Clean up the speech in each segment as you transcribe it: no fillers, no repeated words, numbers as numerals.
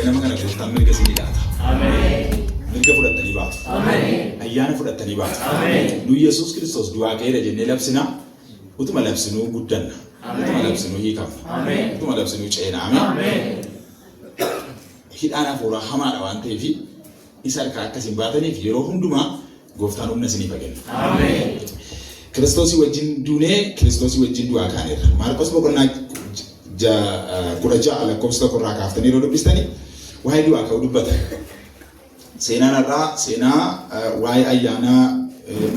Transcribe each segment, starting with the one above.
Ganama kana Gooftaan mirga isinii laata. Mirga fudhattanii baatu. Ayyaana fudhattanii baatu. Nu Yesuus Kiristoos du'aa ka'eera jennee labsina. Utuma labsinuu guddanna. Utuma labsinuu hiikamna. Utuma labsinuu ceena. Ameen. Hidhaan hafuuraa hamaadha waan ta'eef, isa harkaa akka isin baataniif yeroo hundumaa Gooftaan humna isiniif haa kennu. Kiristoosii wajjin duunee Kiristoosii wajjin du'aa kaaneerra. Maarqos boqonnaa 16 lakkoofsa 1 irraa kaaftanii yeroo dubbistanii waa'ee du'aa ka'uu dubbata. Seenaan har'aa seenaa waa'ee ayyaanaa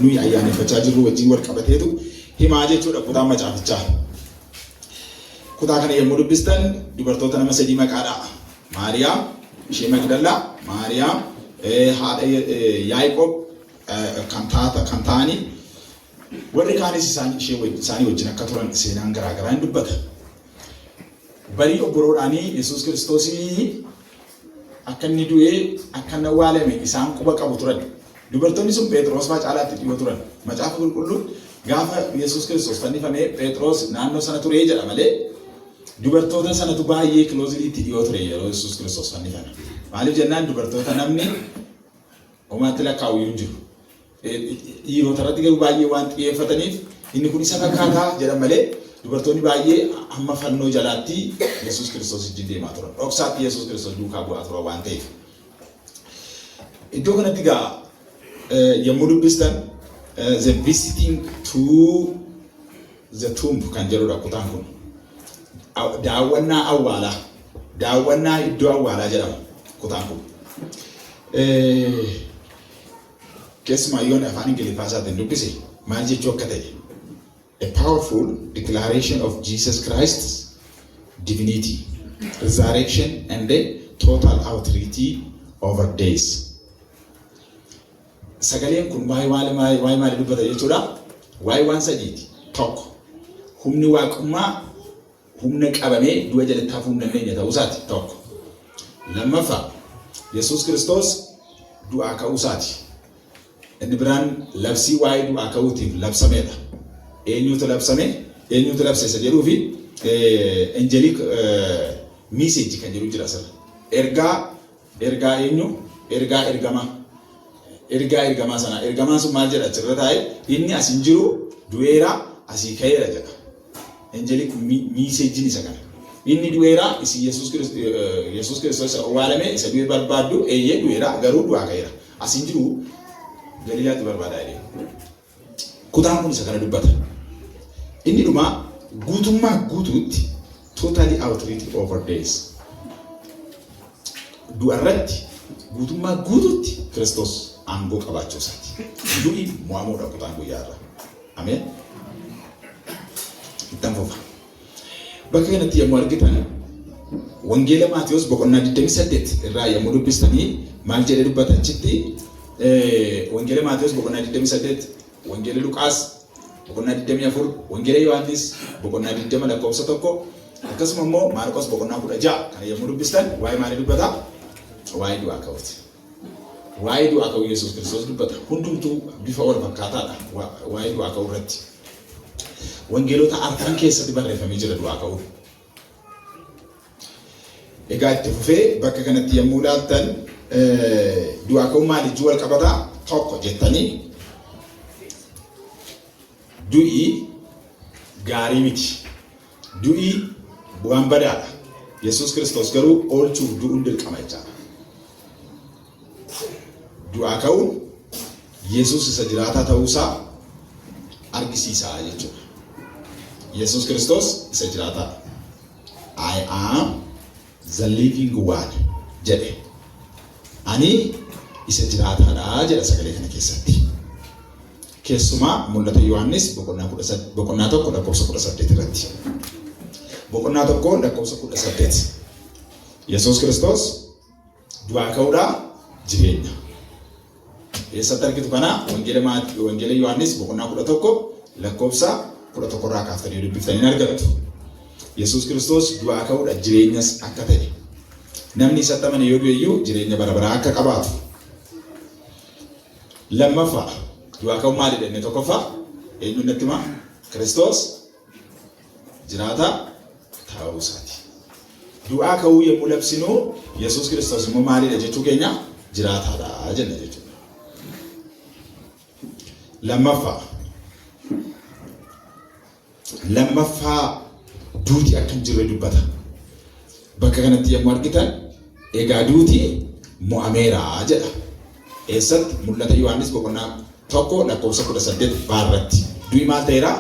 nuyi ayyaaneffachaa jirru wajjin wal qabateetu himaa jechuudha kutaan macaafichaa. Kutaa kana yommuu dubbistan dubartoota nama sadii maqaa dha'a. Maariyaam ishee Magdalaa, Maariyaam haadha Yaaqoob kan taata kan ta'anii, warri kaanis isaanii wajjin akka turan seenaan garaa garaa hin dubbata. Barii obboroodhaanii Yesuus Kiristoosii akka inni du'ee akka inni awwaalame isaan quba qabu turan. Dubartoonni sun Phexros fa'aa caalaatti dhiyoo turan. Macaafa Qulqulluun gaafa Yesuus Kiristoos fannifame Phexros naannoo sana ture jedha malee, dubartoota sanatu baay'ee closely itti dhiyoo ture yeroo Yesuus Kiristoos fannifame. Maaliif jennaan, dubartoota namni homaatti lakkaa'u iyyuu hin jiru. Dhiirota irratti garuu baay'ee waan xiyyeeffataniif, inni kun isa fakkaataa jedhan malee, dubartoonni baay'ee hamma fannoo jalaatti Yesuus Kiristoos wajjin deemaa turan. Dhoksaatti Yesuus Kiristoos duukaa bu'aa turan waan ta'eef. Iddoo kanatti egaa yommuu dubbistan, "The visiting to the tomb" kan jedhudha kutaan kun. Daawwannaa awwaalaa. Daawwannaa iddoo awwaalaa jedhama kutaan kun. Keessumaa yoon afaan Ingiliffaa isaatiin dubbise maal jechuu akka ta'e. A powerful declaration of Jesus Christ's divinity, resurrection and the total authority over death. Sagaleen kun waa'ee maalii dubbata jechuudha? Waa'ee waan sadiiti. Tokko, humni waaqummaa humna qabamee du'a jalatti hafuu hin dandeenye ta'uu isaati tokko. Lammaffaa, Yesuus Kiristoos du'aa ka'uu isaati. Inni biraan labsii waa'ee du'aa ka'uutiif labsameedha. Eenyutu labsame? Eenyutu labse isa jedhuu fi angelic message kan jedhu jira asirra. Ergaa eenyu? Ergaa ergamaa. Ergaa ergamaa sanaa. Ergamaan sun maal jedha achirra taa'ee? Inni as hin jiru, du'eera, asii ka'eera jedha. Angelic messageiin isa kana. Inni du'eera, isin Yesuus Kiristoos isa owwaalame, isa du'e barbaaddu, eeyyee, du'eera, garuu du'aa ka'eera. As hin jiru, Galiilaatti barbaadaa jedhee. Kutaan kun isa kana dubbata. Inni dhumaa guutummaa guutuutti totally authority over death. Du'a irratti guutummaa guutuutti Kiristoos aangoo qabaachuu isaati. Du'i mo'amuudha kutaan guyyaa irraa. Ameen. Ittan fufa. Bakka kanatti yommuu argitan, Wangeela Maatiyos boqonnaa 28 irraa yommuu dubbistanii maal jedhee dubbata achitti? Wangeela Maatiyos boqonnaa 28, Wangeela Luqaas boqonnaa 24, Wangeela Yohaannis boqonnaa 20 lakkoofsa 1, akkasuma immoo Maarqos boqonnaa 16 kana yommuu dubbistan waa'ee maalii dubbata? Waa'ee du'aa ka'uuti. Waa'ee du'aa ka'uu Yesuus Kiristoos dubbata. Hundumtuu bifa wal fakkaataadha waa'ee du'aa ka'uu irratti. Wangeelota arfan keessatti barreeffamee jira du'aa ka'uu. Egaa itti fufee bakka kanatti yommuu ilaaltan, du'aa ka'uu maal wajjin wal qabataa tokko jettanii, du'i gaarii miti. Du'i waan badaadha. Yesuus Kiristoos garuu oolchuuf du'uun dirqama jechaadha. Du'aa ka'uun Yesuus isa jiraataa ta'uusaa argisiisa jechuudha. Yesuus Kiristoos isa jiraataadha. "I am the living one" jedhe. Ani isa jiraataadha jedha sagalee kana keessatti. Keessumaa Mul'ata Yohaannis boqonnaa 1 lakkoofsa 18 irratti. Boqonnaa 1 lakkoofsa 18. Yesuus Kiristoos du'aa ka'uudhaa jireenya. Eessatti argitu kana? Wangeela Yohaannis boqonnaa 11 lakkoofsa 11 irraa kaaftanii dubbiftanii hin argattu. Yesuus Kiristoos du'aa ka'uudha jireenyas akka ta'e. Namni isatti amane yoo du'e iyyuu jireenya bara baraa akka qabaatu. Lammaffaa, du'aa ka'uun maalidha inni tokkoffaa? Eenyuun natti himaa? Kiristoos jiraataa ta'uu isaati. Du'aa ka'uu yommuu labsinu Yesuus Kiristoos immoo maalidha jechuu keenya? Jiraataadha jenna jechuudha. Lammaffaa. Lammaffaa duuti akka hin jirre dubbata. Bakka kanatti yommuu argitan egaa duuti mo'ameera jedha. Eessatti? Mul'ata Yohaannis boqonnaa 1 lakkoofsa 18 baarratti. Du'i maal ta'eera?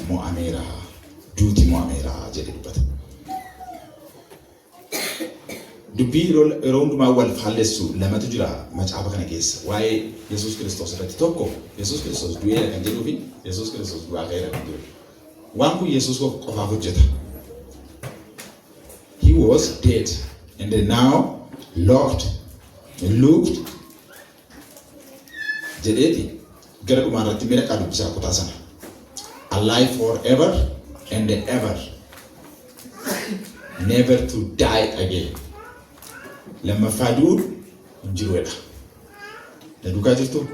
Mo'ameera. Duuti mo'ameera jedhe dubbata. Dubbii yeroo hundumaa wal faallessu lamatu jira macaafa kana keessa waa'ee Yesuus Kiristoos irratti. Tokko Yesuus Kiristoos du'eera kan jedhuu fi Yesuus Kiristoos du'aa ka'eera kan jedhu. Waan kun Yesuus qofaaf hojjeta. He was dead and now locked, looked jedheeti gara dhumaa irratti mee dhaqaa dubbisaa kutaa sana. Alive forever and ever. Never to die again. Lammaffaa du'uun hin jiruudha. Na duukaa jirtu?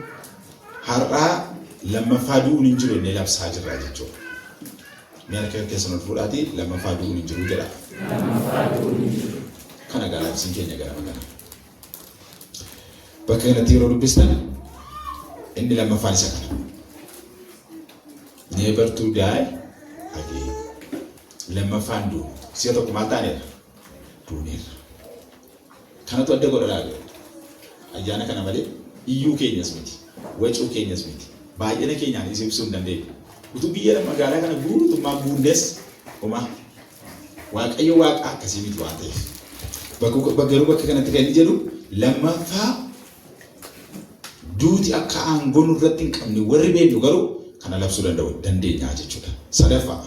Har'aa lammaffaa du'uun hin jiru jennee labsaa jirra jechuudha. Mee harka keessan ol fuudhaatii lammaffaa du'uun hin jiru jedha. Kana gaa labsiin keenya ganama kana. Bakka kanatti yeroo dubbistan inni lammaffaan isa kana. Never to die again. Lammaffaan du'u. Si'a tokko maal taaneerra? Duuneerra. Kanatu adda godha laata? Ayyaana kana malee iyyuu keenyas miti. Wacuu keenyas miti. Baay'ina keenyaan isa ibsuu hin dandeenyu. Utuu biyya magaalaa kana guutummaa guunnes homaa. Waaqayyo waaqa akkasii miti waan ta'eef. Garuu bakka kanatti kan inni jedhu lammaffaa duuti akka aangoo nurratti hin qabne warri beeknu garuu kana labsuu danda'u dandeenya jechuudha. Sadaffaa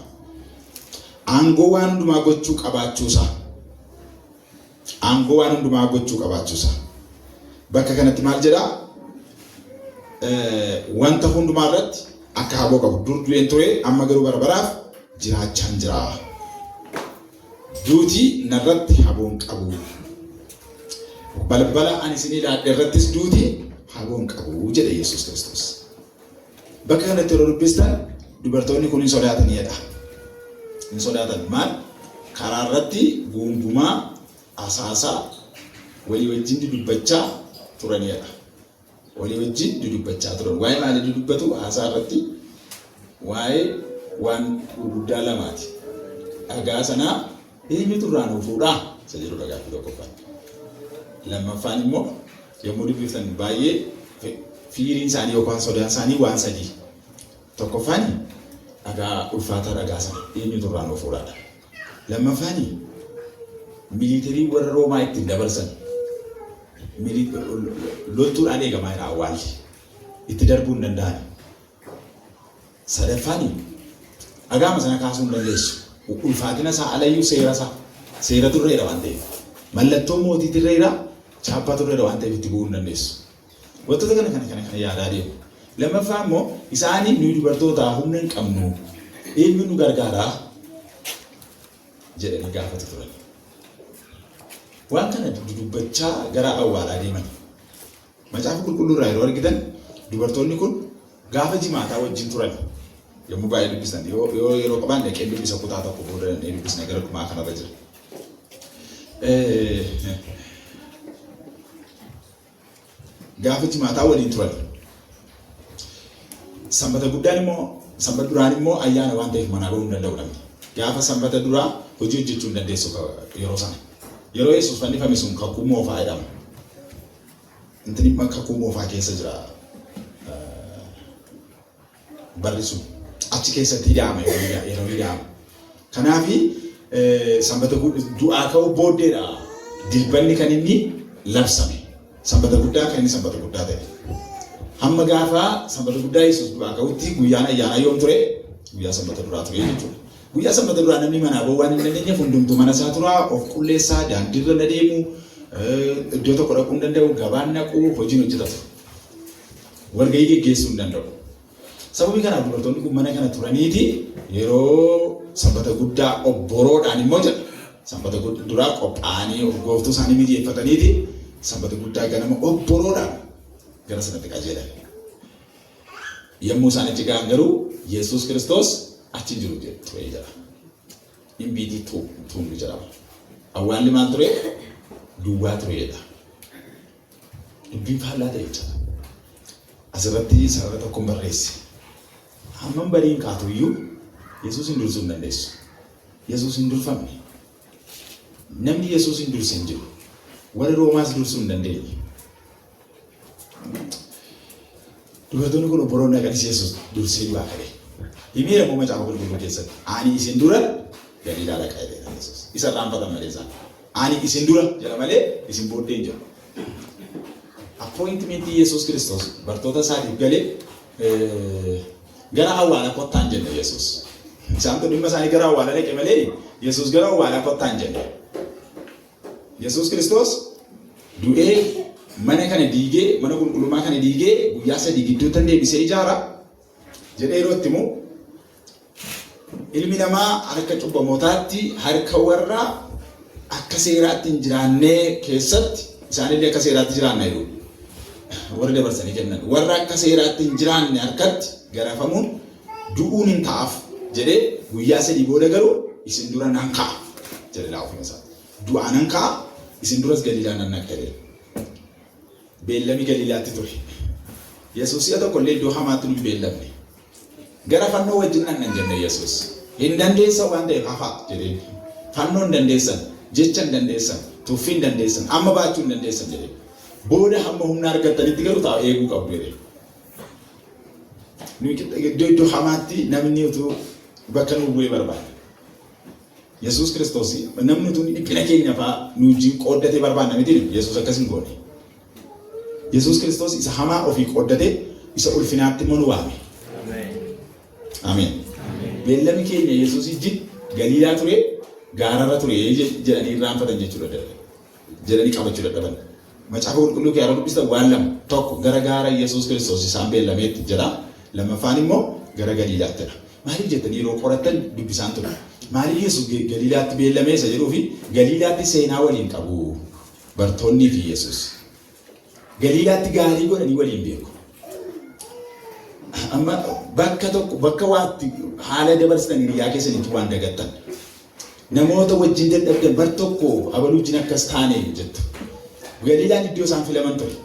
aangoo waan hundumaa gochuu qabaachuusaa. Aangoo waan hundumaa gochuu qabaachuusaa. Bakka kanatti maal jedhaa? Wanta hundumaa irratti akka haboo qabu. Dur du'een ture amma garuu bara baraaf jiraachaan jira. Duuti narratti haboo hin qabu. Balbala ani isinii laadhe irrattis duuti haboo hin qabu jedhe Yesuus Kiristoos. Bakka kanatti yeroo dubbistan dubartoonni kun hin sodaatanidha. Hin sodaatan maal? Karaa irratti guungumaa, asaasaa, walii wajjin dudubbachaa turanidha. Walii wajjin dudubbachaa turan. Waa'ee maalii dudubbatu? Haasaa irratti waa'ee waan gurguddaa lamaati. Dhagaa sanaa eenyutu irraa nuu fuudhaa? Isa jedhudha gaaffii tokkoffaan. Lammaffaan immoo yommuu dubbiftan baay'ee fiiriin isaanii yookaan sodaan isaanii waan sadii. Tokkoffaan dhagaa ulfaataa dhagaa sana eenyutu irraa nuu fuudhaadha. Lammaffaan miliitarii warra Roomaa ittiin dabarsan loltuudhaan eegamaa jira awwaalli. Itti darbuu hin danda'an. Sadaffaan dhagaama sana kaasuu hin dandeessu. Ulfaatina isaa alayyuu seera isaa seera turreera waan ta'eef. Mallattoo mootii turreera chaappaa turreera waan ta'eef itti bu'uu hin dandeessu. Wantoota kana kana kana kana yaadaa deemu. Lammaffaa immoo isaanii nuyi dubartoota humna hin qabnu eenyu nu gargaaraa jedhanii gaafatu turan. Waan kana dudubbachaa gara awwaalaa deeman. Macaafa qulqulluu irraa yeroo argitan dubartoonni kun gaafa jimaataa wajjin turan. Yommuu baay'ee dubbisan yoo yeroo qabaan dhaqee dubbisa kutaa tokko booda dhaqee dubbisna gara dhumaa kanarra jira. Gaafa jimaataa waliin turan. Sanbata guddaan immoo sanbata duraan immoo ayyaana waan ta'eef manaa bahuu hin danda'u namni. Gaafa sanbata duraa hojii hojjechuu hin dandeessu yeroo sana. Yeroo Yesuus fannifame sun kakuu moofaa jedhama. Intini kakuu moofaa keessa jira barri sun. Achi keessatti hidhaama yeroo hidhaama. Kanaafi sanbata du'aa ka'uu booddeedha dilbanni kan inni labsame. Sanbata guddaa kan inni sanbata guddaa ta'e. Hamma gaafa sanbata guddaa Yesuus du'aa ka'utti guyyaan ayyaanaa yoom ture? Guyyaa sanbata duraa ture jechuudha. Guyyaa sanbata duraa namni manaa ba'uu waan hin dandeenyeef hundumtuu mana isaa turaa, of qulleessaa, daandiirra na deemu, iddoo tokko dhaquu hin danda'u, gabaan naquu, hojiin hojjetatu. Walgahii geggeessuu hin danda'u. Sababii kanaaf dubartoonni kun mana kana turaniiti yeroo sanbata guddaa obboroodhaan immoo jedha. Sanbata duraa qophaa'anii of gooftuu isaanii mijeeffataniiti sanbata guddaa ganama obboroodhaan gara sanatti qajeelan. Yommuu isaan achi ga'an garuu Yesuus Kiristoos achi hin jiru ture jedha. Inbiitii tuumni jedhama. Awwaalli maal ture? Duwwaa ture jedha. Dubbiin faallaa ta'e jechuudha. Asirratti sarara tokkoon barreesse. Hammam badiin kaatu iyyuu Yesuus hin dursuu hin dandeessu. Yesuus hin durfamne. Namni Yesuus hin durse hin jiru. Warri Roomaas dursuu hin dandeenye. Dubartoonni kun obboroon dhaqanis Yesuus dursee du'aa ka'e. Himeera immoo macaafa qulqulluu keessatti. Ani isin dura Galiilaa dhaqa jedheera Yesuus. Isa irraanfatan malee isaan. Ani isin dura jedha malee isin booddee hin jiru. Appointimentii Yesuus Kiristoos bartoota isaatiif galee gara awwaala kottaa hin jenne Yesuus. Isaantu dhimma isaanii gara awwaala dhaqe malee Yesuus gara awwaalaa kottaa hin jenne. Yesuus Kiristoos du'ee mana kana diigee mana qulqullummaa kana diigee guyyaa 3 gidduutti deebisee ijaara jedhee yeroo itti himu ilmi namaa harka cubbamootaatti harka warra akka seeraatti hin jiraannee keessatti isaanillee akka seeraatti jiraanna jedhu warri dabarsanii kennan warra akka seeraatti hin jiraanne harkatti garafamuun du'uun hin ta'aaf jedhee guyyaa 3 booda garuu isin dura nan ka'a jedhe laa ofuma isaa. Du'aa nan ka'a isin duras Galiilaa nan dhaqa jedhe. Beellami Galiilaatti ture. Yesuus si'a tokko illee iddoo hamaatti nu hin beellamne. Gara fannoo wajjin dhaqna hin jenne Yesuus. Hin dandeessan waan ta'eef hafaa jedheen. Fannoo hin dandeessan, jecha hin dandeessan, tuffii hin dandeessan, amma baachuu hin dandeessan jedheen. Booda hamma humna argattanitti garuu taa'u eeguu qabdu jedheen. Nuyi iddoo iddoo hamaatti namni utuu bakka nu bu'ee barbaada. Yesuus Kiristoos namni utuu dhiphina keenya fa'aa nu wajjin qooddatee barbaanna miti Yesuus akkas hin goone. Yesuus Kiristoos isa hamaa ofii qooddatee isa ulfinaatti immoo nu waame. Ameen. Beellami keenya Yesuus wajjin Galiilaa ture gaararra ture jedhanii irraanfatan jechuudha. Jedhanii qabachuu dadhaban. Macaafa qulqulluu kee yeroo dubbistan waan lama tokko gara gaara Yesuus Kiristoos isaan beellameetti jedha. Lammaffaan immoo gara Galiilaattidha. Maaliif jettanii yeroo qorattan dubbisaan ture. Maaliif Yesuus Galiilaatti beellamee isa jedhuu fi Galiilaatti seenaa waliin qabu bartoonnii fi Yesuus. Galiilaatti gaarii godhanii waliin beeku. Amma bakka tokko bakka waatti haala dabarsitan hiriyaa keessanitti waan dagattan. Namoota wajjin dadhabdan bar tokko abaluu wajjin akkas taane jettu. Galiilaan iddoo isaan filaman ture.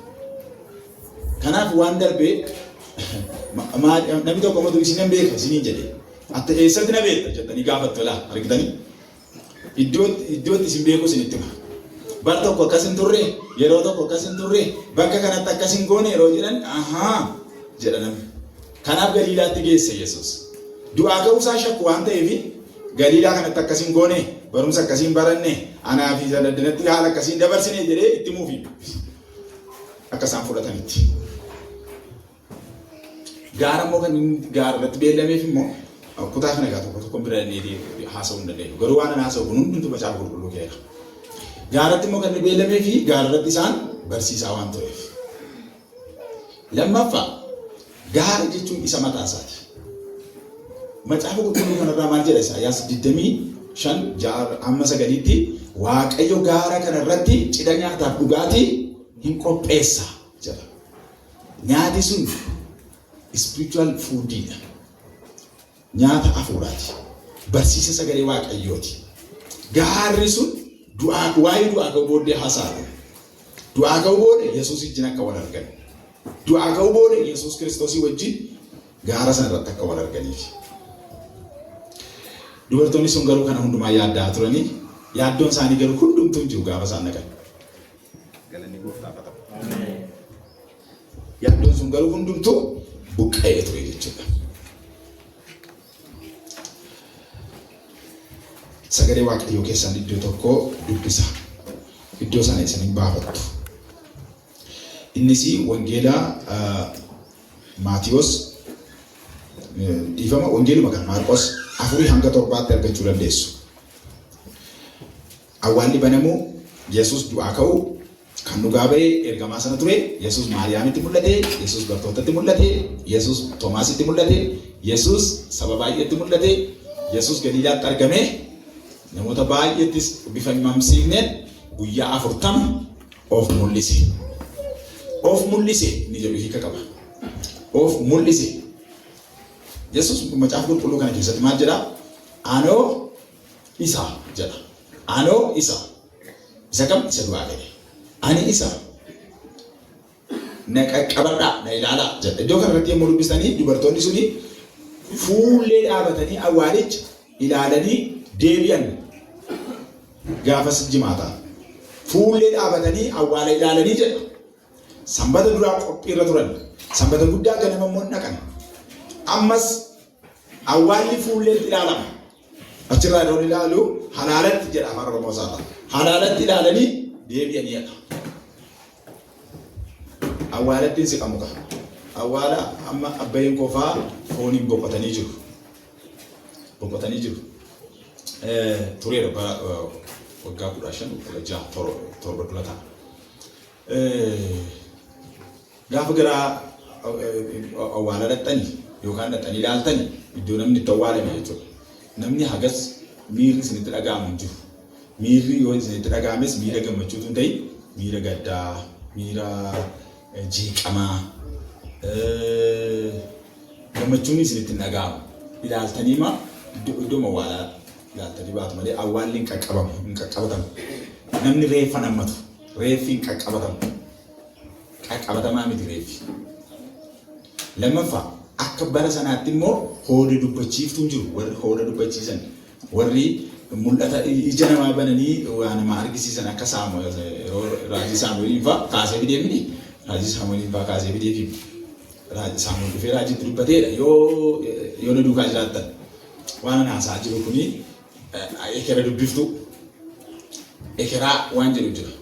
Kanaaf waan darbee namni tokko immoo isin nan beeka isiniin jedhe. Atta eessatti na beekta jettanii gaafattu laa argitanii. Iddootti isin beeku isinitti hima. Bar tokko akkas hin turre, yeroo tokko akkas hin turre, bakka kanatti akkas hin goone yeroo jedhan ahaa jedha namni. Kanaaf Galiilaatti geesse Yesuus. Du'aa ka'uu isaa shakku waan ta'eef Galiilaa kanatti akkas hin goone, barumsa akkasii hin baranne, anaa fi addanatti haala akkasii hin dabarsine jedhee itti himuufi akka isaan fudhatanitti. Gaara immoo kan inni gaara irratti beellameef immoo kutaa kana egaa tokko tokkoon bira dhaqnee haasa'uu hin dandeenyu. Garuu waan ani haasa'u kun hundumtuu macaafa qulqulluu keera. Gaaratti immoo kan inni beellamee fi gaara irratti isaan barsiisaa waan tureef. Lammaffaa gaara jechuun isa mataa isaati. Macaafa qulqulluu kanarraa maal jedha Isaayyaas 25 6 amma 9tti Waaqayyo gaara kanarratti cidha nyaataaf dhugaatii hin qopheessa jedha. Nyaati sun spiritual food dha. Nyaata hafuuraati. Barsiisa sagalee Waaqayyooti. Gaarri sun du'aa waa'ee du'aa ka'uu booddee haasa'a. Du'aa ka'uu booda Yesuus wajjin akka wal argan. Du'aa ka'uu booda Yesuus Kiristoosii wajjin gaara sana irratti akka wal arganiif. Dubartoonni sun garuu kana hundumaa yaaddaa turanii yaaddoon isaanii garuu hundumtuu hin jiru gaafa isaan dhaqan. Galanni gooftaaf haa ta'u. Yaaddoon sun garuu hundumtuu buqqa'ee ture jechuudha. Sagalee Waaqayyoo keessaan iddoo tokko dubbisa. Iddoo sana isin hin baafattu. Innis wangeela Maatiyos dhiifama wangeeluma kan Maarqos 4 hanga 7tti argachuu dandeessu. Awwaalli banamuu, Yesuus du'aa ka'uu, kan dhugaa ba'e ergamaa sana ture, Yesuus Maariyaamitti mul'ate, Yesuus bartootatti mul'ate, Yesuus Toomaasitti mul'ate, Yesuus saba baay'eetti mul'ate, Yesuus Galiilaatti argame, namoota baay'eettis bifa hin mamsiifneen guyyaa 40 of mul'ise. Of mul'ise inni jedhu hiika qaba. Of mul'ise. Yesuus macaafa qulqulluu kana keessatti maal jedhaa? Anoo isa jedha. Anoo isa. Isa kam? Isa du'aa ka'e. Ani isa na qaqqabadhaa, na ilaalaa jedha. Iddoo kanarratti yommuu dubbistanii dubartoonni suni fuullee dhaabatanii awwaalicha ilaalanii deebi'an gaafas jimaata. Fuullee dhaabatanii awwaala ilaalanii jedha. Sanbata duraa qophiirra turan. Sanbata guddaa ganama immoo dhaqan. Ammas awwaalli fuulleetti ilaalama. Achirraa yeroo ilaalu halaalatti jedha afaan Oromoo isaarra. Halaalatti ilaalanii deebi'anii jedha. Awwaalatti hin siqamu ka. Awwaala amma abbayeen kofaa fooniin boqotanii jiru. Boqotanii jiru. Tureera bara waggaa 15 16 7 dura ta'a. Gaafa gara awwaala dhaqxanii yookaan dhaqxanii ilaaltanii iddoo namni itti awwaalame jechuudha. Namni hagas miirri isinitti dhaga'amu hin jiru. Miirri yoo isinitti dhaga'ames miira gammachuutu hin ta'in miira gaddaa, miira jeeqamaa, gammachuun isinitti hin dhaga'amu. Ilaaltanii ma iddoo awwaalaa ilaaltanii baatu malee awwaalli hin qaqqabamu, hin qaqqabatamu. Namni reeffa nammatu, reeffi hin qaqqabatamu. Qaqqabatamaa miti reeffi. Lammaffaa akka bara sanaatti immoo hooda dubbachiiftuun jiru warri hooda dubbachiisan warri mul'ata ija namaa bananii waa nama argisiisan akka Saamu'eel yeroo raajii Saamu'eeliin fa'aa kaasee fidee miti raajii Saamu'eeliin fa'aa kaasee fidee fi raajii Saamu'eel dhufee raajiitti dubbateedha yoo yoo na duukaa jiraattan waan ana haasa'aa jiru kuni ekera dubbiftuu ekeraa waan jedhu jira.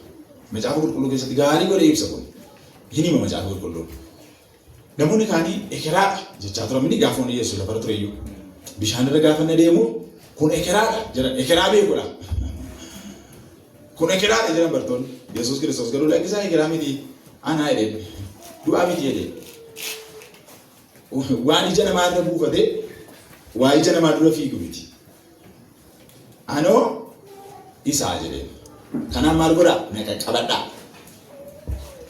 Macaafa Qulqulluu keessatti gaarii godhee ibsa kun. Hin hima Macaafa Qulqulluun. Namoonni kaanii ekeraadha jechaa turan miti gaafa wanni Yesuus lafarra ture iyyuu. Bishaan irra gaafa inni adeemu kun ekeraadha jedhan. Ekeraa beekudha. Kun ekeraadha jedhan bartoonni. Yesuus Kiristoos garuu lakkisaa ekeraa miti anaa jedheen. Du'aa miti jedheen. Waan ija namaa irra buufatee waa ija namaa dura fiigu miti. Anoo isaa jedheen. Kanaaf maal godhaa? Na qaqqabadhaa.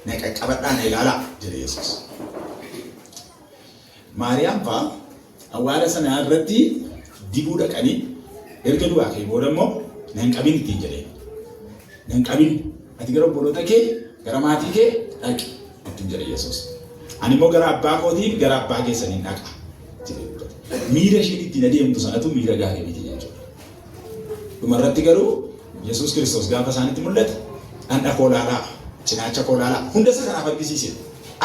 Na qaqqabadhaa na ilaalaa jedhe Yesuus. Maariyaam fa'aa awwaala sana irratti dibuu dhaqanii erga du'aa ka'ee booda immoo nan qabin ittiin jedheen. Nan qabin ati gara obboloota kee gara maatii kee dhaqi ittiin jedhe Yesuus. Ani immoo gara abbaa kootiif gara abbaa keessaniin dhaqa jedhee dubbate. Miira isheen ittiin adeemtu sanatu miira gaarii miti jechuudha. Dhumarratti garuu Yesuus Kiristoos gaafa isaanitti mul'ate dhandha koo laalaa, cinaacha koo laalaa hunda isa kanaaf argisiise.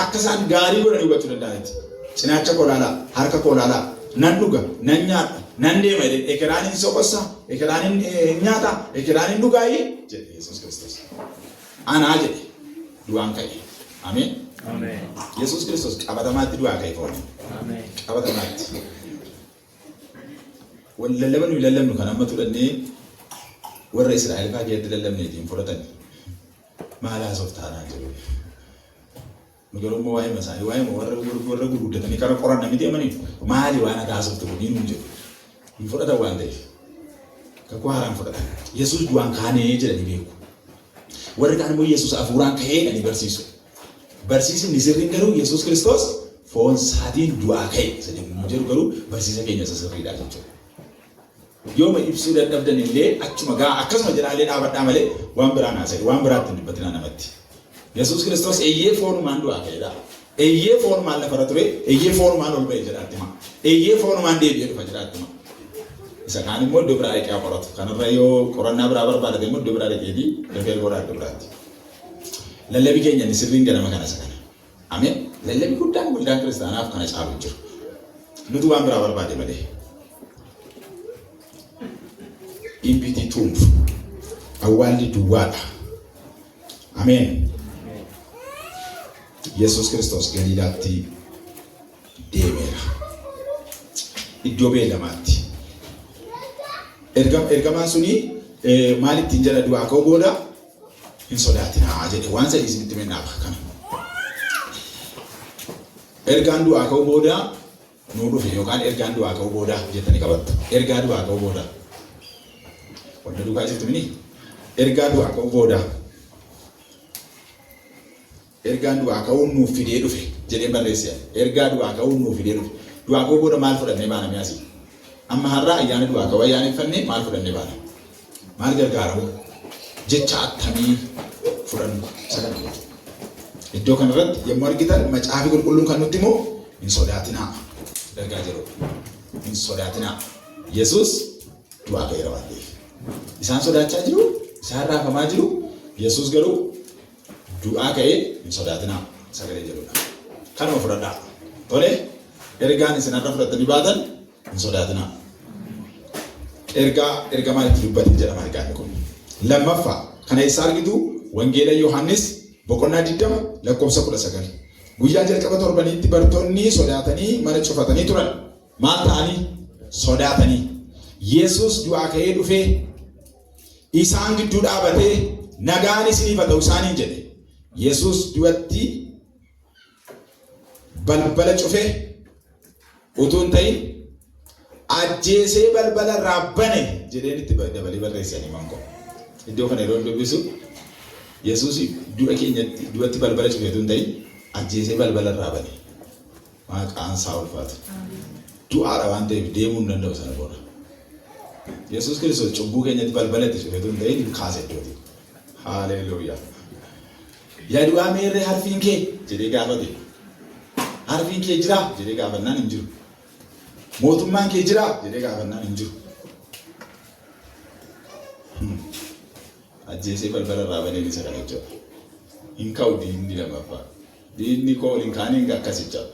Akka isaan gaarii godhanii hubachuu danda'anitti. Cinaacha koo laalaa, harka koo laalaa, nan dhuga, nan nyaadha, nan deema jedhee ekeraan hin soqossa, ekeraan hin nyaata, ekeraan hin dhugaayi jedhe Yesuus Kiristoos. Anaa jedhe du'aan ka'e. Ameen. Ameen. Yesuus Kiristoos qabatamaatti du'aa ka'e fooniin. Ameen. Qabatamaatti. Wal lallaba nuyi lallabnu kan amma fudhannee warra Israa'el fa'aa keessatti lallabneeti hin fudhatan. Maal haasoftaa naan jedhu. Nu garuu immoo waa'ee isaanii waa'ee warra warra gurguddatanii kara qoran miti amanii maali waan ati haasoftu kun hin jedhu. Hin fudhatan waan ta'eef. Kakuu haaraan fudhatan. Yesuus du'aan kaanee jedhanii beeku. Warri kaan immoo Yesuus hafuuraan ka'ee jedhanii barsiisu. Barsiisni sirriin garuu Yesuus Kiristoos foon isaatiin du'aa ka'e isa jedhu jedhu garuu barsiisa keenya isa sirriidha jechuudha. Yooma ibsuu dadhabdan illee achuma gaa akkasuma jedhaallee dhaabadhaa malee waan biraa naasa'e waan biraatti hin dubbatinaa namatti. Yesuus Kiristoos eeyyee foonumaan du'aa ka'edha. Eeyyee foonumaan lafarra ture, eeyyee foonumaan ol ba'e jedhaatti hima. Eeyyee foonumaan deebi'ee dhufa jedhaatti hima. Isa kaan immoo iddoo biraa dhaqee haa qoratu. Kanarra yoo qorannaa biraa barbaadate immoo iddoo biraa dhaqeetii dafee godhaa iddoo biraatti. Lallabi keenya inni sirriin ganama kana isa kana. Ameen. Lallabi guddaan waldaan kiristaanaaf kana caalu hin jiru. Nuti waan biraa barbaade malee. Empty tomb. Awwaalli duwwaadha. Ameen. Yesuus Kiristoos Galiilaatti deemeera. Iddoo beellamaatti. Ergamaan suni maal ittiin jedha du'aa ka'uu booda hin sodaatinaa jedhe waan sadii isinitti mennaaf kana. Ergaan du'aa ka'uu booda nuu dhufe yookaan ergaan du'aa ka'uu booda jettanii qabattu. Ergaa du'aa ka'uu booda. Wanta duukaa jirtu mini? Ergaa du'aa ka'uu booda. Ergaan du'aa ka'uun nuuf fidee dhufe jedheen barreesse. Ergaa du'aa ka'uun nuuf fidee dhufe. Du'aa ka'uu booda maal fudhannee baana mee asii? Amma har'aa ayyaana du'aa ka'uu ayyaaneffannee maal fudhannee baana? Maal gargaaramu? Jecha attamii fudhannu isa kana jechuudha. Iddoo kanarratti yommuu argitan macaafi qulqulluun kan nutti himu hin sodaatinaa ergaa jedhudha. Hin sodaatinaa. Yesuus du'aa ka'eera waan ta'eef. Isaan sodaachaa jiru, isaan raafamaa jiru. Yesuus garuu du'aa ka'ee hin sodaatinaa sagalee jedhudha. Kanuma fudhadhaa. Tole ergaan isin har'a fudhattanii baatan hin sodaatinaa. Ergaa ergamaan itti dubbate jedhama ergaan kun. Lammaffaa kana eessa argitu? Wangeela Yohaannis boqonnaa 20 lakkoofsa 19. Guyyaa jalqaba torbaniitti bartoonni sodaatanii mana cufatanii turan. Maal ta'anii? Sodaatanii. Yesuus du'aa ka'ee dhufee isaan gidduu dhaabatee nagaan isiniif haa ta'u isaaniin jedhe. Yesuus du'atti balbala cufee utuu hin ta'in ajjeesee balbala irraa bane jedheen itti dabalee barreesse ani mankoo. Iddoo kana yeroo dubbisu Yesuus du'a keenyatti du'atti balbala cufee utuu hin ta'in ajjeesee balbala irraa bane. Maqaan isaa ulfaatu. Du'aadha waan ta'eef deemuu hin danda'u sana booda. Yesuus Kiristoos cubbuu keenyatti balbala itti cufee utuu hin ta'in kaase iddooti. Haaleluuyaa. Yaa du'aa meerree harfiin kee jedhee gaafate. Harfiin kee jiraa jedhee gaafannaan hin jiru. Mootummaan kee jiraa jedhee gaafannaan hin jiru. Ajjeesee balbala irraa baneen isa kana jechuudha. Hin ka'u diinni lammaffaa. Diinni koo hin kaaniin akkas jechuudha.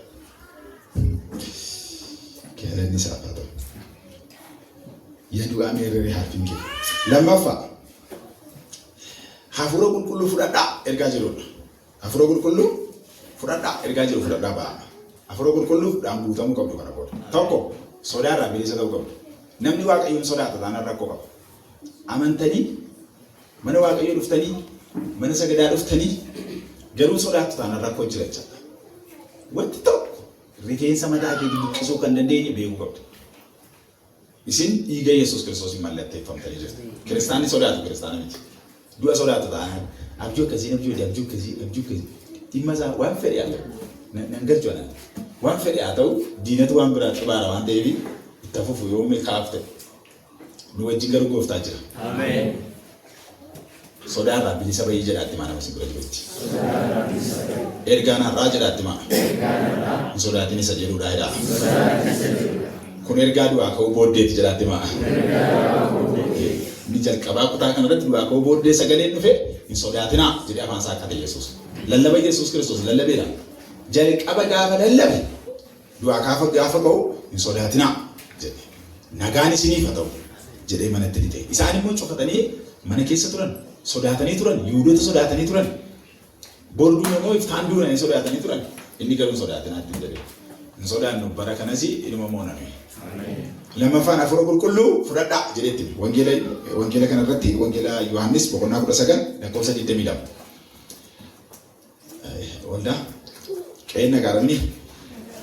Galanni isaaf haa ta'u. Yaa du'aa meerree harfiin kee. Lammaffaa. Hafuura qulqulluu fudhadhaa ergaa jedhudha. Hafuura qulqulluu fudhadhaa ergaa jedhu fudhadhaa ba'a. Hafuura qulqulluudhaan guutamuu qabdu kana booda. Tokko sodaarraa bilisa ta'uu qabdu. Namni Waaqayyoon sodaata taanaan rakkoo qaba. Amantanii mana Waaqayyoo dhuftanii mana sagadaa dhuftanii garuu sodaattu taanaan rakkoo jira jechuudha. Wanti tokko rifeensa mataa keetii buqqisuu kan dandeenye beekuu qabdu. Isin dhiiga Yesuus Kiristoosiin mallatteeffamtanii jirtu. Kiristaanni sodaatu kiristaana miti. Du'a sodaatu taanaan abjuu akkasii abjuu abjuu akkasii abjuu akkasii dhimma isaa waan fedhe haa ta'u nan galchu anaan waan fedhe haa ta'u diinatu waan biraa xibaara waan ta'eef itti hafuuf yoo milkaa'aaf ta'e nu wajjin garuu gooftaa jira. Ameen. Sodaarraa bilisa bahii jedhaatti maa nama si bira jirutti. Ergaan har'aa jedhaatti maa. Hin sodaatin isa jedhuudha jedhaa. Kun ergaa du'aa ka'uu booddeeti jedhaatti maa. Inni jalqabaa kutaa kanarratti du'aa ka'uu booddee sagaleen dhufe hin sodaatinaa jedhee afaan isaa akkate Yesuus. Lallaba Yesuus Kiristoos lallabeera. Jalqaba gaafa lallabe Du'aa gaafa gaafa ka'u hin sodaatinaa jedhe. Nagaan isiniif haa ta'u jedhee manatti lixe. Isaan immoo cufatanii mana keessa turan, sodaatanii turan, Yihuudoota sodaatanii turan. Bor duuna moo iftaan duuna hin sodaatanii turan. Inni garuu hin sodaatinaa ittiin jedhe. Hin sodaannu bara kanas inuma moona nuyi. Lammaffaan hafuura qulqulluu fudhadhaa jedheetti wangeela wangeela kanarratti wangeela Yohaannis boqonnaa 19 lakkoofsa 22. Waldaa qe'een nagaaramni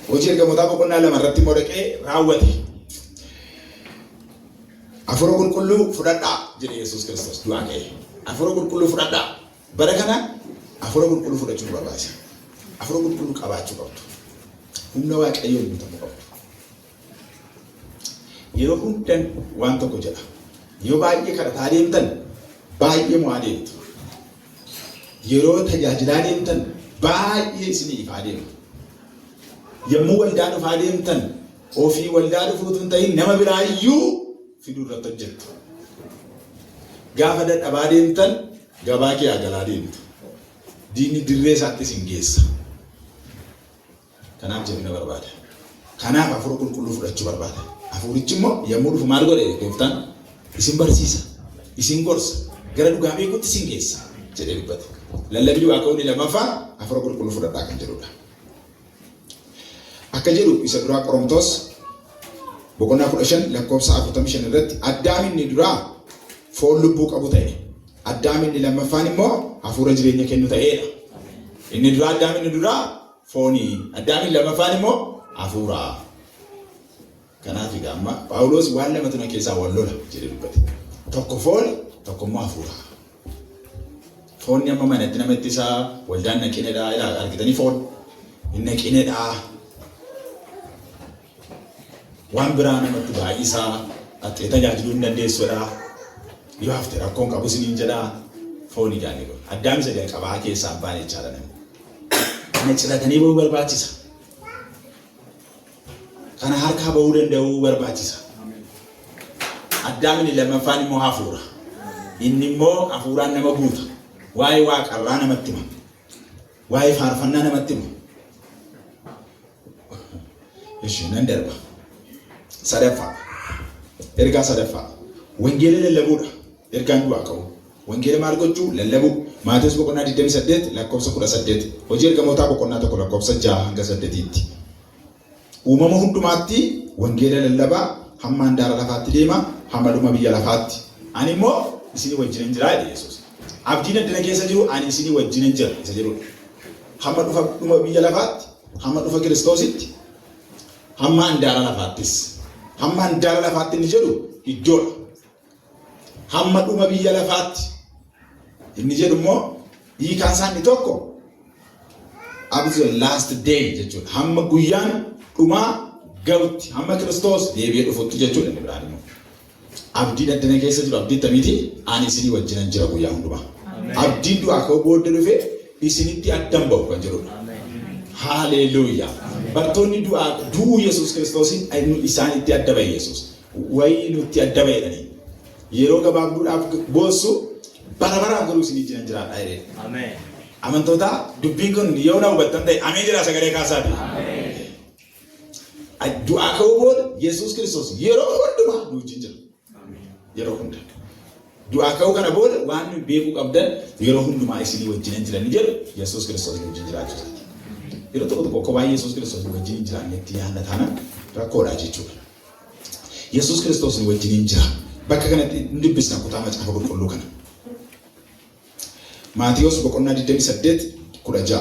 hojii ergamootaa boqonnaa 2 irratti immoo dhaqee raawwate. Hafuura qulqulluu fudhadhaa jedhe Yesuus Kiristoos du'aa ka'ee. Hafuura qulqulluu fudhadhaa. Bara kana hafuura qulqulluu fudhachuu nu barbaachisa. Hafuura qulqulluu qabaachuu qabdu. Humna Waaqayyoon guutamuu qabdu. Yeroo hundan waan tokko jedha. Yoo baay'ee kadhataa deemtan baay'ee mo'aa deemtu. Yeroo tajaajilaa deemtan baay'ee isinii ifaa deema. Yommuu waldaa dhufaa deemtan ofii waldaa dhufuu utuu hin ta'in nama biraa iyyuu fiduu irratti hojjettu. Gaafa dadhabaa deemtan gabaa kee galaa deemtu. Diinni dirree isaatti isin geessa. Kanaaf jabina barbaada. Kanaaf hafuura qulqulluu fudhachuu barbaada. Hafuurichi immoo yommuu dhufu maal godhe gooftaan? Isin barsiisa, isin gorsa, gara dhugaa beekuutti isin geessa jedhee dubbate. Lallabni du'aa ka'uu inni lammaffaa hafuura qulqulluu fudhadhaa kan jedhudha. Akka jedhu isa duraa Qorontos boqonnaa 15 lakkoofsa 45 irratti Addaam inni duraa foon lubbuu qabu ta'e. Addaam inni lammaffaan immoo hafuura jireenya kennu ta'eedha. Inni duraa Addaam inni duraa foonii. Addaam inni lammaffaan immoo hafuura. Kanaaf egaa amma Phaawulos waan lamatu na keessaa wal lola jedhee dubbate. Tokko fooni, tokko immoo hafuura. Foonni amma manatti nama ittisaa waldaan naqinedha. Ilaa argitanii foon hin naqinedha. Waan biraa namatti baay'isaa dhaxxee tajaajiluu hin dandeessudha. Yoo hafte rakkoon qabu isiniin jedha. Fooni gaanni kun. Addaam isa jalqabaa keessaa hin baane jechaadha namni. Kana ciratanii bahuu barbaachisa. Kana harkaa bahuu danda'uu barbaachisa. Addaam inni lammaffaan immoo hafuura. Inni immoo hafuuraan nama guuta. Waa'ee waaqarraa namatti hima. Waa'ee faarfannaa namatti hima. Ishi nan darba. Sadaffaa. Ergaa sadaffaa. Wangeela lallabuudha. Ergaan du'aa ka'uu. Wangeela maal gochuu? Lallabuu. Maatewos boqonnaa 28 lakkoofsa 18. Hojii ergamootaa boqonnaa 1 lakkoofsa 6 hanga 8tti. Uumama hundumaatti wangeela lallabaa hamma handaara lafaatti deema hamma dhuma biyya lafaatti. Ani immoo isinii wajjinan jira jedhe Yesuus. Abdiin addana keessa jiru ani isinii wajjinan jira isa jedhudha. Hamma dhufa dhuma biyya lafaatti, hamma dhufa Kiristoositti, hamma handaara lafaattis. Hamma handaara lafaatti inni jedhu iddoodha. Hamma dhuma biyya lafaatti inni jedhu immoo hiikaan isaa inni tokko up to the last day jechuudha. Hamma guyyaan dhumaa ga'utti, hamma Kiristoos deebi'ee dhufutti jechuudha inni biraan immoo. Abdiin addana keessa jiru abdii akkamiiti? Ani isinii wajjinan jira guyyaa hundumaa. Abdiin du'aa ka'uu booddee dhufe isinitti addan ba'u kan jedhudha. Haaleluuyaa. Bartoonni du'aa du'uu Yesuus Kiristoosiin isaanitti adda ba'e Yesuus. Wayii nutti adda ba'e jedhanii. Yeroo gabaabduudhaaf boossu bara baraaf garuu isin wajjinan jiraadha jedhee. Ameen. Amantoota dubbiin kun yoo na hubattan ta'e ameen jedhaa sagalee kaasaati. Du'aa ka'uu booda Yesuus Kiristoos yeroo hundumaa nu wajjin jira. Yeroo hunda. Du'aa ka'uu kana booda waan nuyi beekuu qabdan yeroo hundumaa isinii wajjinan jira ni jedhu Yesuus Kiristoos nu wajjin jiraachuu isaati. Yeroo tokko tokko kophaa Yesuus Kiristoos nu wajjin hin jiraannetti yaadna taanaan rakkoodha jechuudha. Yesuus Kiristoos nu wajjiniin jira. Bakka kanatti hin dubbisna kutaa macaafa qulqulluu kana. Maatiyos boqonnaa 28 16.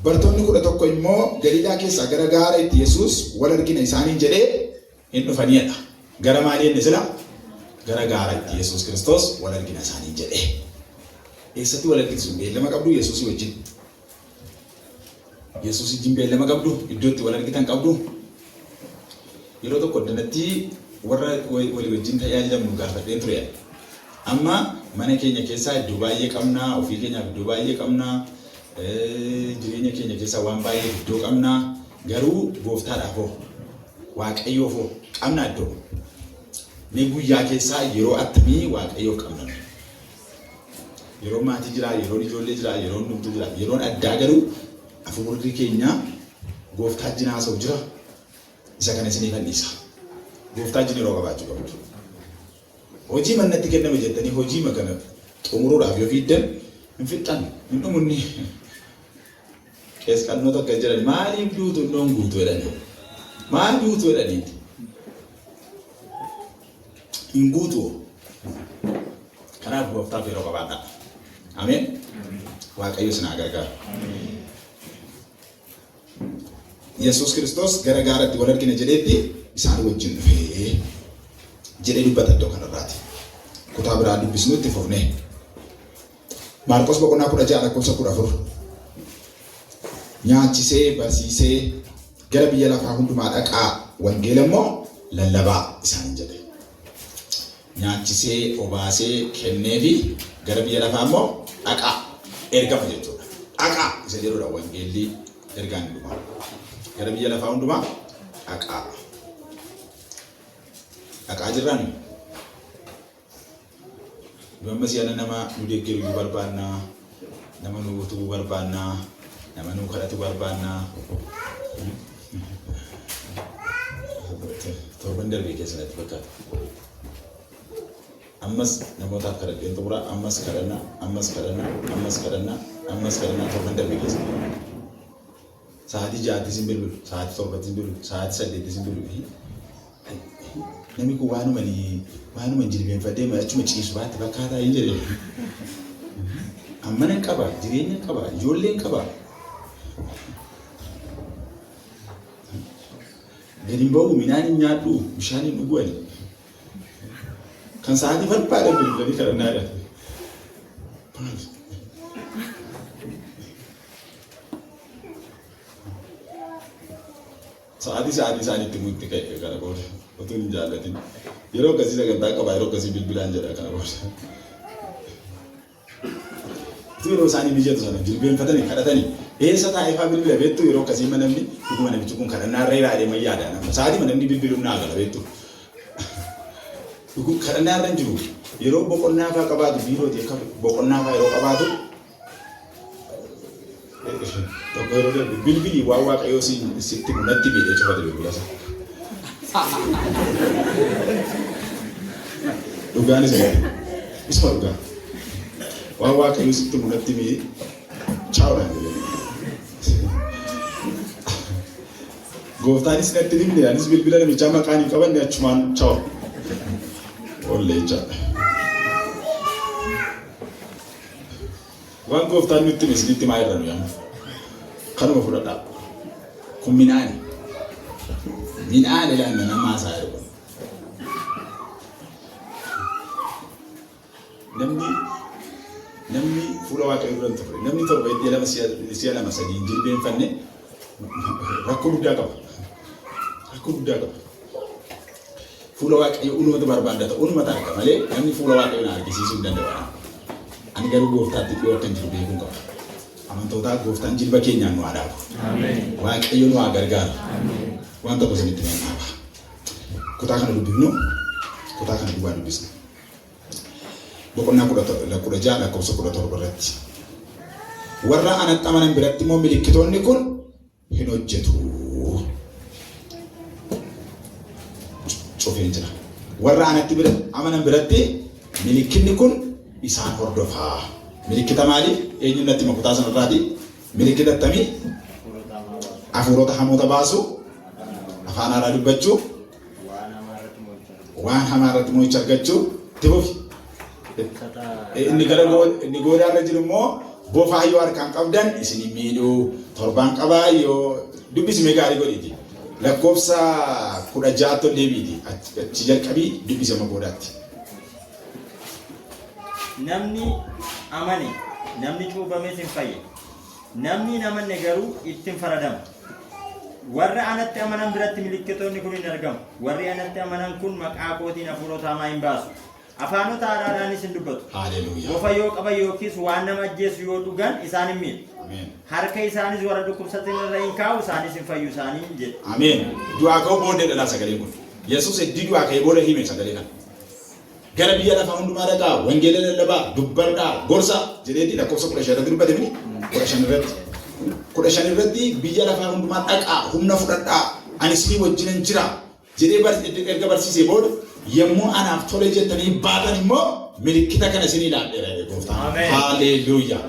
Bartoonni 11 immoo Galiilaa keessaa gara gaara itti Yesuus wal argina isaaniin jedhee hin dhufaniidha. Gara maalii inni sila? Gara gaara itti Yesuus Kiristoos wal argina isaaniin jedhee. Eessatti wal argitu? Beellama qabdu Yesuusii wajjin. Yesuus wajjin beellama qabdu, iddoo itti wal argitan qabdu. Yeroo tokko addanatti warra walii wajjin tajaajilamnu gaafadheen ture. Amma mana keenya keessaa iddoo baay'ee qabna, ofii keenyaaf iddoo baay'ee qabna, jireenya keenya keessaa waan baay'eef iddoo qabna. Garuu gooftaadhaaf hoo, Waaqayyoof hoo qabna iddoo? Mee guyyaa keessaa yeroo attamii Waaqayyoof qabna? Yeroon maatii jira, yeroon ijoollee jira, yeroon hundumtuu jira. Yeroon addaa garuu hafuurri keenya gooftaa wajjin haasa'u jira. Isa kana isiniifan dhiisa. Gooftaa wajjin yeroo qabaachuu qabdu. Hojii mannatti kenname jettanii hojii kana xumuruudhaaf yoo fiiddan hin fixxan, hin dhumunni. Qees qannoo takka jedhan maaliif duutu innoon guutu jedhani. Maal duutu jedhaniiti. Hin guutu. Kanaaf gooftaaf yeroo qabaadhaa. Ameen. Waaqayyo isin haa gargaaru. Yesuus Kiristoos gara gaaratti wal argina jedheetti isaan wajjin dhufee jedhee dubbata iddoo kanarraati. Kutaa biraa dubbisnu itti fufnee. Maarqos boqonnaa 16 lakkoofsa 14. Nyaachisee barsiisee gara biyya lafaa hundumaa dhaqaa wangeela immoo lallabaa isaaniin jedhe. Nyaachisee obaasee kenneefi gara biyya lafaa immoo dhaqaa ergama jechuudha. Dhaqaa isa jedhudha wangeelli ergaan hundumaa. Gara biyya lafaa hundumaa dhaqaa. Dhaqaa jirraa nuyi. Nu amma si'ana nama nu deeggaru iyyuu barbaanna, nama nu utubu barbaanna, nama nu kadhatu barbaanna. Torban darbee keessa natti fakkaata. Ammas namootaaf kadhadheen xumura, ammas kadhanna, ammas kadhanna, ammas kadhanna, ammas kadhanna torban darbee keessa. Sa'aatii ja'atti sin bilbilu, sa'aatii torbatti sin bilbilu, sa'aatii saddeetti sin bilbilu. Namni kun waanuma ni waanuma hin jilbeenfadhee achuma ciisu baatti fakkaataa hin jedhe. Amma nan qaba, jireenya qaba, ijoolleen qaba. Gadi hin ba'u, midhaan hin nyaadhu, bishaan hin dhugu ani. Kan sa'aatii barbaadan bilbilanii kadhannaa jedhan. Maali? Sa'aatii sa'aatii isaaniitti mutti ka'e kana booda utuu hin jaallatin. Yeroo akkasii sagantaa qaba yeroo akkasii bilbilaan jedha kana booda. Yeroo isaanii mijatu sana jilbeenfatanii kadhatanii eessa taa'ee fa'aa bilbila beektu yeroo akkasii ma namni dhuguma namichi kun kadhannaa irra ilaalee ma yaada nama sa'aatii ma namni bilbiluun naa gala beektu. Dhuguma kadhannaa irra hin jiru yeroo boqonnaa fa'aa qabaatu biirooti akka boqonnaa fa'aa yeroo qabaatu tokko yeroo darbe bilbilii waan waaqayyoo sitti himu natti miidhee cufate bilbila isaa. Dhugaan isuma isuma dhugaa. Waan waaqayyoo sitti himu natti miidhee chaawudhaan jedhee. Gooftaanis natti hin himne anis bilbila namichaa maqaan hin qabanne achumaan chaaw. Oollee jechaadha. Waan gooftaan nutti hime isinitti himaa jirra nuyi amma. Kanuma fudhadhaa. Kun midhaani. Midhaan ilaanna nama haasaa jiru kun. Namni namni fuula waaqayyoo dura hin turre namni torbeetti lama si'a lama sadii hin jilbeenfanne rakkoo guddaa qaba. Rakkoo guddaa qaba. Fuula Waaqayyoo unumatu barbaaddata, unumatu arga malee namni fuula Waaqayyoo na argisiisuu hin danda'u anaan. Ani garuu gooftaatti dhiyoo akkan jiru beekuun qaba. Amantootaa gooftaan jilba keenyaan nu haa dhaabu. Waaqayyo nu haa gargaaru. Waan tokko isinitti nan dhaaba. Kutaa kana dubbifnu, kutaa kana duwwaa dubbisna. Boqonnaa 16 lakkoofsa 17 irratti. Warra anatti amanan biratti immoo milikkitoonni kun hin hojjetu. Cufeen jira. Warra anatti bira amanan biratti milikkinni kun isaan hordofaa. Milikkita maali? Eenyuun natti hima kutaa sanarraati? Milikkita attamii? Hafuurota hamoota baasuu, afaan haaraa dubbachuu, waan hamaa irratti mo'icha argachuu, itti fufi. Inni gara inni goodaa irra jiru immoo bofaa yoo harkaan qabdan isin hin miidhuu torbaan qabaa yoo dubbisi mee gaarii godhiiti. Lakkoofsa 16tti ol deebiiti achi jalqabii dubbisi amma goodaatti. Namni amane, namni cuuphames hin fayya. Namni hin amanne garuu itti hin faradama. Warra anatti amanan biratti milikkitoonni kun hin argamu. Warri anatti amanan kun maqaa kootiin hafuurota hamaa hin baasu. Afaanota haaraadhaanis hin dubbatu. Haleluuyaa. Bofa yoo qaban yookiis waan nama ajjeesu yoo dhugan isaan hin miidhu. Ameen. Harka isaanis warra dhukkubsatan irra hin kaa'u, isaanis hin fayyu isaaniin jedhe. Ameen. Du'aa ka'uu booddee dhalaa sagaleen kun. Yesuus eddii du'aa ka'ee booda hime sagalee kana. Gara biyya lafaa hundumaa dhaqaa, wangeela lallabaa, dubbadhaa, gorsaa jedheeti lakkoofsa 15 irratti dubbate mini 15 irratti. 15 irratti biyya lafaa hundumaa dhaqaa, humna fudhadhaa, ani isinii wajjinan jira jedhee erga barsiisee booda yommuu anaaf tole jettanii baatan immoo milikkita kana isinii laadheera jedhe gooftaan. Ameen. Haleluuyaa.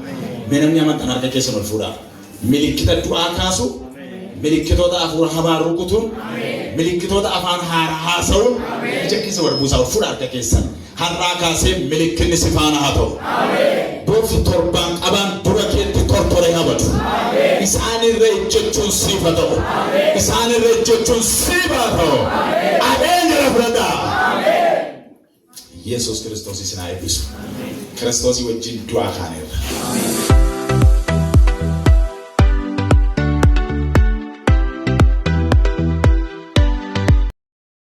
Mee namni amantan harka keessan ol fuudhaa. Milikkita du'aa kaasu, milikkitoota hafuura hamaa rukutuun, milikkitoota afaan haaraa haasa'uun ija keessa wal buusaa ol fuudhaa harka keessan. Har'aa kaasee milikkinni si faana haa ta'u. Bofi torbaan qabaan dura keetti tortoree haa badu. Isaan irra ejjechuun siif haa ta'u. Isaan irra ejjechuun siif haa ta'u. Ameen jedha fudhadhaa. Yesuus Kiristoos isin haa eebbisu. Kiristoosii wajjin du'aa kaaneerra.